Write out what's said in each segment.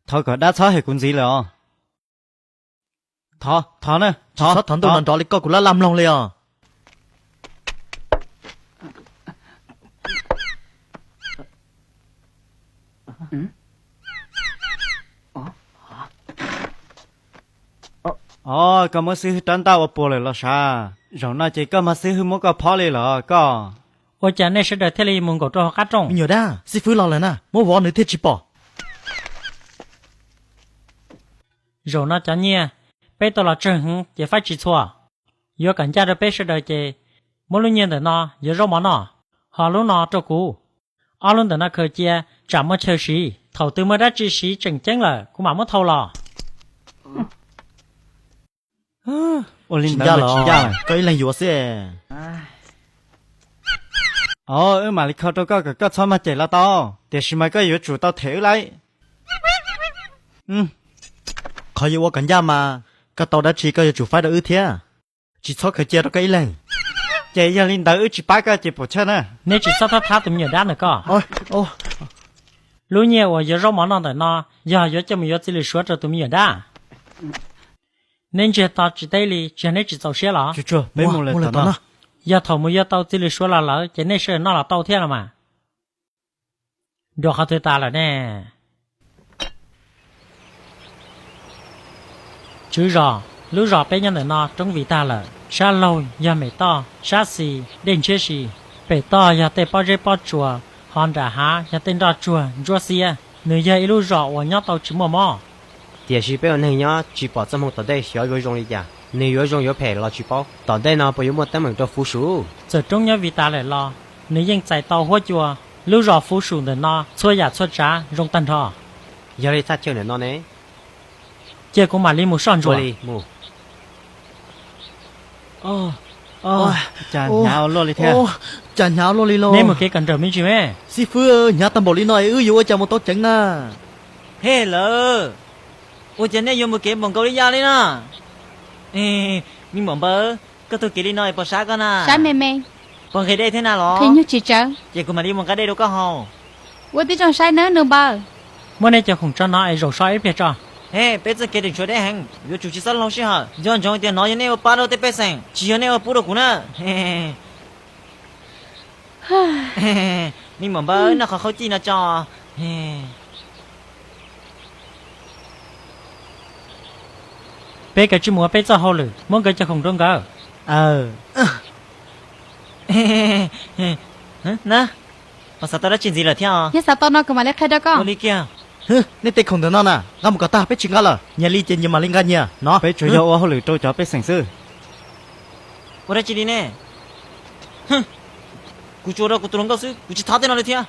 Thov kom dab txhob hem kuv ntxiv lawm os. Thov, thov na, tsis txhob thov ntuj no nrov li koj, kuv laj laj mloog li os. Os, koj muab xib hwb rab ntaj ua puas lawm los sav? Zaum no ces koj mag xib hwb muab koj phob li los koj. Ua cas nej sawv daws thiaj li mus nkaum rau hauv qab rooj? Me nyuam dab, xib hwb los lawm na, muab vov nws thiaj tsis pom. Zaum no cov nyiaj peb tau los tsawg heev ces faib tsis txhua. Yuav kom ncaj rau peb sawv daws ces muab lub nyiaj ntawm no yuav zaub mov noj, ho lub no rau kuv. Ob lub ntawm no khaws cia tsam muaj chaw siv, thaum twg muaj dab tsi siv tseem ceeb lawm kuv mam muab thau los. Ua li ntawd los tsis ncaj, koj ib leeg yuav xwb. Os, wb mam li kho rau koj kom koj txhob mag cem los tau, tiam sis mas koj yuav tsum tau them wb lauj. Qhov yuav ua kom ncaj mas koj tau dab tsi koj yuav tsum faib rau wb thiab, tsis txhob khaws cia rau koj ib leeg. Ces yog li ntawd wb tsis pab koj ces puas chawj na. Neb tsis txhob thab thab tus me nyuam dab ntawm koj. Lub nyiaj uas yuav zaub mov noj ntawm no yog yuav coj mus yuav txiv lws suav rau tus me nyuam dab. Neb ntsiag to tsis teb li, tsis yog neb tsis txaus siab los? Yog thaum mus yuav tau txiv lws suav los lawm ces nej sawv daws noj los tau thiab los mas. Dua qhov twg tas lawm ne? Tswv zos, lub zos peb nyob ntawm no roob vim tag lawm. Sab laug yog mem toj, sab xis dej ntshiab si. Pem toj yog tej pob zeb pob tsuas, ho nram hav yog tej nroj tsuag ntsuab xiab. Nws yog ib lub zos uas nyob tau tsis muaj mob. Tiam sis peb ua neeg nyob tsis pom txoj hmoo tom ntej xyov yuav zoo li cas, nws yuav zoo yuav phem los tsis paub. Tom ntej no puas yuav muaj teeb meem rau Fuv Sum? Txawm roob nyob vim tas lawm los nws yeej txais tau huab cua. Lub zos Fuv Sum ntawm no txhua yam txhua tsav zoo tag nrho. Yog li thaj chaw ntawm no ne, cia kuv mam li mus soj ntsuam. Cas hnyav ua luaj li thiab. Cas hnyav ua luaj li lauj. Neb mus kev kawm nrawm me ntsis me. Xib fwb, hnyav tag npaum li no es wb yuav ua cas mus tau ceev na? He lawm, ua cas nej yuav mus kev npaum nkaus li yaj li na? Me muam npawg, koj taug kev li no es puas sab koj na? Sab me me. Puas nqhis dej thiab na los? Nqhis nyuag tsis tsawg. Ces kuv mam li mus nqa dej rau koj haus. Ua tib zoo saib nawb nus npawg. Muab nej cov khoom tso no es zaum so ib pliag tso. He, peb txoj kev tseem tshuav deb heev, yuav tsum tsis txhob laug sij hawm. Nco ntsoov tias nov yog nej ua pab rau tej pej xeem, tsis yog nej ua pub rau kuv na. Me muam npawg, noj qhov qhaub cij no tso. Peb kav tsij mus ua peb txoj hauj lwm, muab nkawd cov khoom rau nkawd. Na, ho xav tau dab tsi ntxiv lawm thiab os? Yog xav tau no kuv mam li qhia rau koj. Ua li kiag. Nej tej khoom ntawm no na, nqa mus kom tag, peb tsis nqa lawm. Nyias li ces nyias mam li nqa nyias no, peb tsuas yog ua hauj lwm rau cov pej xeem xwb. Ua dab tsi li ne? Kuv tsuas rau kuv tus hluas nkauj xwb, kuv tsis thov tej no li thiab.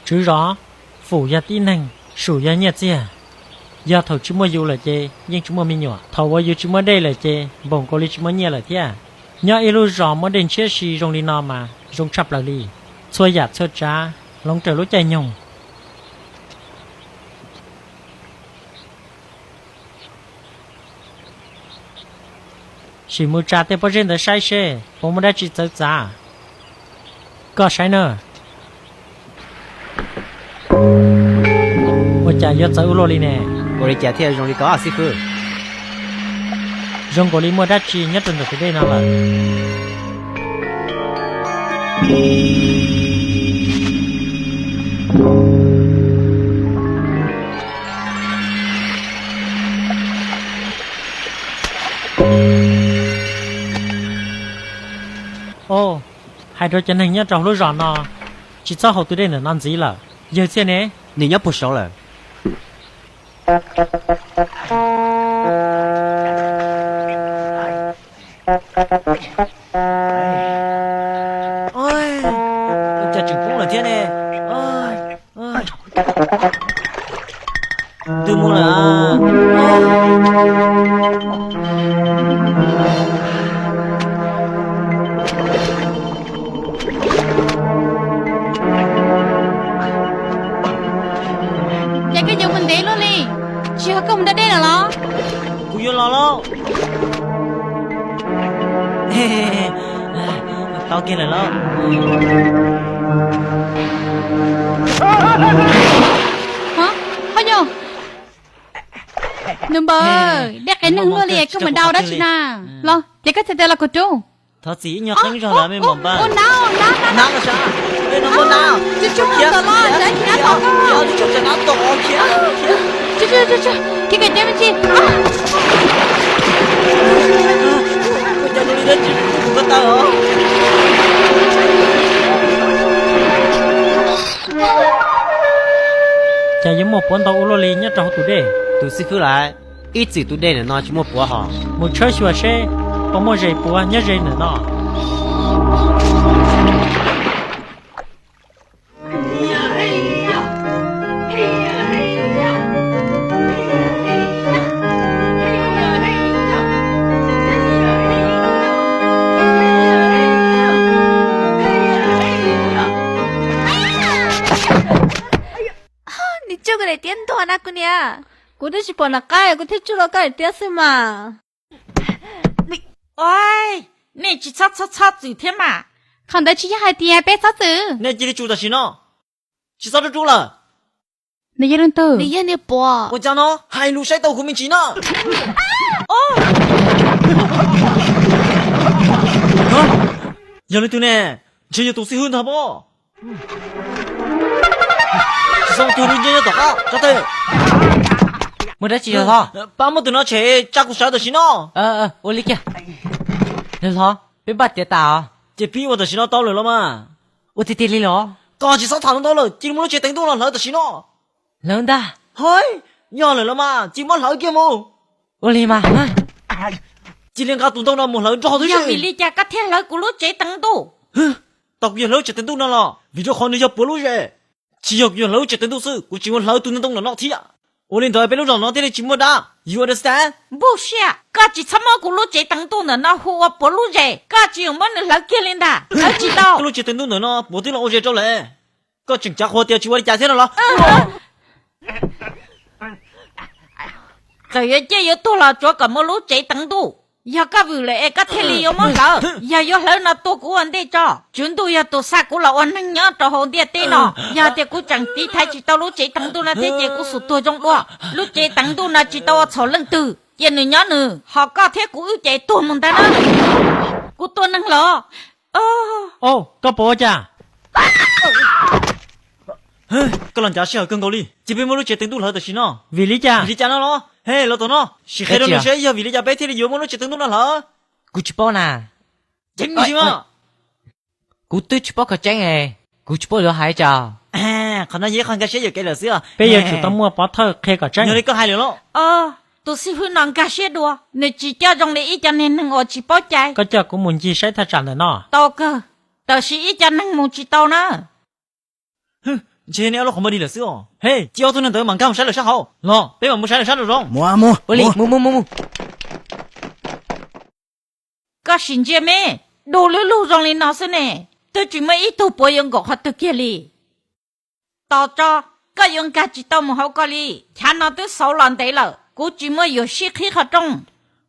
Tswv zos, Fum yog tib neeg, Sum yog nyiaj txiag. Yog thaum tsis muaj yus lawm ces yeej tsis muaj me nyuam, thaum uas yus tsis muaj dej lawm ces npaum nkaus li tsis muaj nyiaj lawm thiab. Nyob ib lub zos muaj dej ntshiab si zoo li no mas zoo tshaj plaws li. Txhua yam txhua tsav hloov raws lub caij nyoog. Sim mus tsa tej pob zeb ntawd saib seb puas muaj dab tsi txawv txav. Koj saib na. Ua cas yuav txawv ua luaj li ne? Ua li cas thiaj zoo li ko xib fwb? Zoo nkaus li muaj dab tsi nyob rau ntawm tus dej no lawm. Hais rau cov neeg nyob rau hauv lub zos no, tsis txhob haus tus dej ntawm no ntxiv lawm. Yawg Txhiaj ne? Nws nyob puag saud lawm. Cas tseem poob lawm thiab ne? Twb mus lawm. Cas koj yuav mus ntev luaj li? Tsis yog koj mus da dej lawm los? Kuv yuav los lauj. Tau kiag lawm lauj. Ho yog, nws npawg, dej qias neeg luaj li koj mus daus dab tsi na? Los ces koj txhais tes los kuv rub. Thov txim ib nyuag qeeb zog lawm me mos npawg. Khiav, khiav, khiav, khiav. Cas yuav muaj puav ntau ua luaj li nyob rau hauv tus dej? Tus xib fwb lawm, ib txwm tus dej ntawm no tsis muaj puav hos. Mus tshawb xyuas seb puas muaj zes puav nyob ze ntawm no. Nws tsuj kuv daim tiab ntuag na kuv niam. Kuv twb tsis pom nram qab kuv thiaj tsuj los koj daim tiab xwb mas. Nej tsis txhob txhob txhob txwm thiab mas. Qhov ntawd tsis yog hais tias peb txhob txwm. Nej cia li tsum tam sim no, tsis txhob rub rub lawm. Nws yog leej twg? Nws yog niag puav. Ua cas no hais lus saib tau kuv me ntsis na. Yog leej twg ne? Ntshe yog tus xib hwb ntag pob. Tsis txhob tuag li ntsej nyob tom qab tso tes. Muaj dab tsi los hlob? Pab muab tus no tshem tsa kuv sawv tam sim no. Ua li kiag. Los hlob, peb npaj tiav tas os. Ces pib ua tam sim no tau lawm los mas. Ua tiag tiag li los? Koj tsis txhob tham ntau lawm, cia li muab lub tsev teev ntuj no hlawv tam sim no. Hlawv ntag. Hais, yog lawm los mas cia li muab hlawv kiag mus. Ua li mas. Cia li nqa tus ntoo no mus hlawv nrog xwb. Yog vim li cas koj thiaj hlawv kuv lub tsev teev ntuj? Tau kuv yog hlawv lub tsev teev ntuj no los vim rau qhov nws yog puav lub zes. Tsis yog kuv yog hlawv lub tsev teev ntuj xwb, kuv tseem yuav hlawv tus ntoo ntoo no thiab. Ua li ntawd peb lub zos no thiaj li tsis muaj dab, you understand? Npuj siab, koj tsis txhob muab kuv lub tsev teev ntuj ntawm no hu ua puav lub zes, koj tsis yuav muab nws hlawv kiag li ntag, hlawv tsis tau. Koj lub tsev teev ntuj ntawm no puav twb los ua zes rau lawm. Koj tseem cav qhuas tias tsis ua li cas thiab no los? Txawm yuav ciaj yuav tuag los tsuav kom muaj lub tsev teev ntuj. Yog koj vwm lawm es koj thiaj li yuav muab hlawv. Yog yuav hlawv no tuaj kuv ua ntej tso. Tswv ntuj yog tus xa kuv los ua neeg nyob rau hauv ntiaj teb no. Yog tias kuv tseem tiv thaiv tsis tau lub tsev teev ntuj no thiab ces kuv xum tuag zoo dua. Lub tsev teev ntuj no tsis tau ua txhaum leej twg, cia nws nyob nws, ho koj thiab kuv wb ces tuag mus ntag na. Kuv tua neeg los? Koj puas ua cas? Koj los ncav sij hawm kawg nkaus li, cia peb muab lub tsev teev ntuj hlawv tam sim no. Vim li cas? Vim li cas no los? Hej, los tom no, sim qhia rau nws saib yog vim li cas peb thiaj li yuav muab lub tsev teev ntuj no hlawv. Kuv tsis paub na. Tseem sim mas. Kuv twb tsis paub qhov tseeb, kuv tsis paub yuav hais cas. Qhov no yog ib qho nkag siab yuam kev lawm xwb. Peb yuav tsum tau muaj pov thawj qhia kom tseeb. Yog li koj hais lawm los? Tus xib hwb no nkag siab dua, nws tsis coj zoo li ib co niag neeg uas tsis paub cai. Koj coj kuv mus ncig saib thaj tsam ntawm no. Tau kawg, tab sis ib co neeg mus tsis tau na. Ntshe nej ob lub qhov muag dig lawm xwb os. Hej, cia ob tug neeg ntawd mam nkag mus saib lawm sab hauv. Los, peb mam mus saib lawm sab nraum zoov. Mus mus. Koj sim ntsia me, du lug lug zoo li no xwb ne, twb tsis muaj ib tug puav yuav nkaum qhov twg kiag li. Tos tso, koj yuav nkag tsis tau mus hauv ko li. Chav no twb xauv los ntev lawm, kuv tsis muaj yuam sij qhib qhov rooj.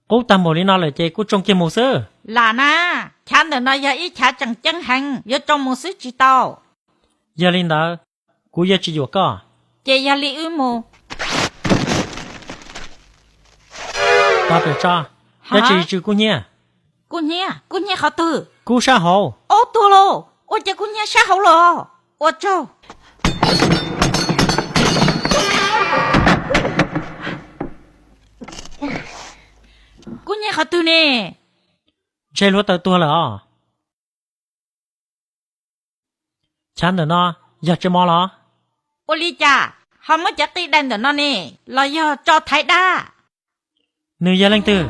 Qub tag npaum li no lawm ces kuj tsoo kiag mus xwb. Lam na, chav ntawm no yog ib chav tseem ceeb heev, yuav tsoo mus xwb tsis tau. Yog li ntawd, kuv yuav tsis yuam koj. Ces yog li wb mus. Tos rawm tso, dab tsi tsw kub hnyiab? Kub hnyiab? Kub hnyiab qhov twg? Kub sab hauv. Ob, tuag lauj! Ua cas kub hnyiab sab hauv los? Ua tsaug. Kub hnyiab qhov twg ne? Ntshe hluav taws tuag lawm os. Chav ntawm no yog tsev mov los? Ua li cas ho muab cov qij dai ntawm no ne? Los yog tso thaiv dab? Nws yog leej twg?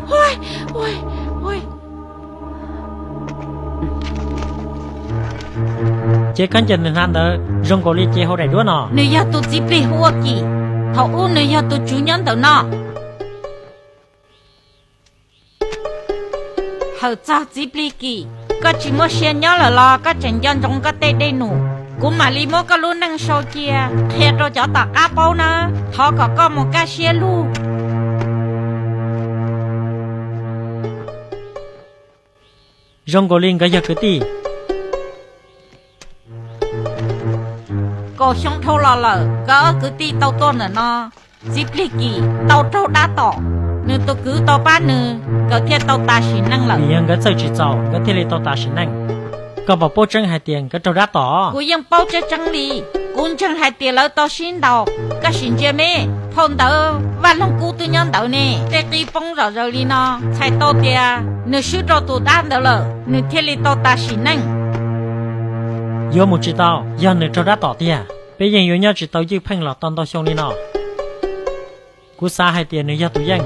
Ces khaub ncaws nws hnav ntawd zoo nkaus li cev hauv daim duab no. Nws yog tus txiv plig hu ua Kim. Thaum ub nws yog tus tswv nyob ntawm no. Hawm txog txiv plig Kim, koj tsis muaj sia nyob lawm los koj tseem nco ntsoov koj tej dej num? Kuv mam li muab koj lub neej sau cia qhia rau cov tom qab paub na. Thov kom koj mus kaj siab lug. Zoo nkaus li nkawd yog kwv tij. Kaum xyoo dhau los lawm, nkawd ob kwv tij tau tuaj ntawm no, txiv plig kim tau raug dab tom, nws tus kwv tau pab nws, nkawd thiaj tau tas sim neej lawm. Vim yog nkawd txawj tsis txaus nkawd thiaj li tau tas sim neej. Koj puas paub tseeb hais tias nkawd raug dab tom? Kuv yeej paub tseeb tseeb li. Kuv ntseeg hais tias lawv tau sib ntaus. Koj sim ntsia me, phau ntawv Vaj Loog Kub twb nyob ntawd ne. Tej qib poob zom zaws li no, txhais tau tias nws swb rau tus dab ntawd lawm, nws thiaj li tau tas sim neej. Yuav mus tsis tau, yog nws raug dab tom tiag, peb yeej yuav nyob tsis tau ywj pheej los tau ntau xyoo li no. Kuv xav hais tias nws yog tus yeej,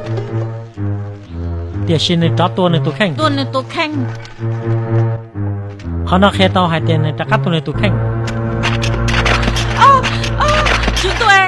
tiam sis nws rov tua nws tus kheej. Tua nws tus kheej. Qhov no qhia tau hais tias nws rov qab tua nws tus kheej. Tswv ntuj,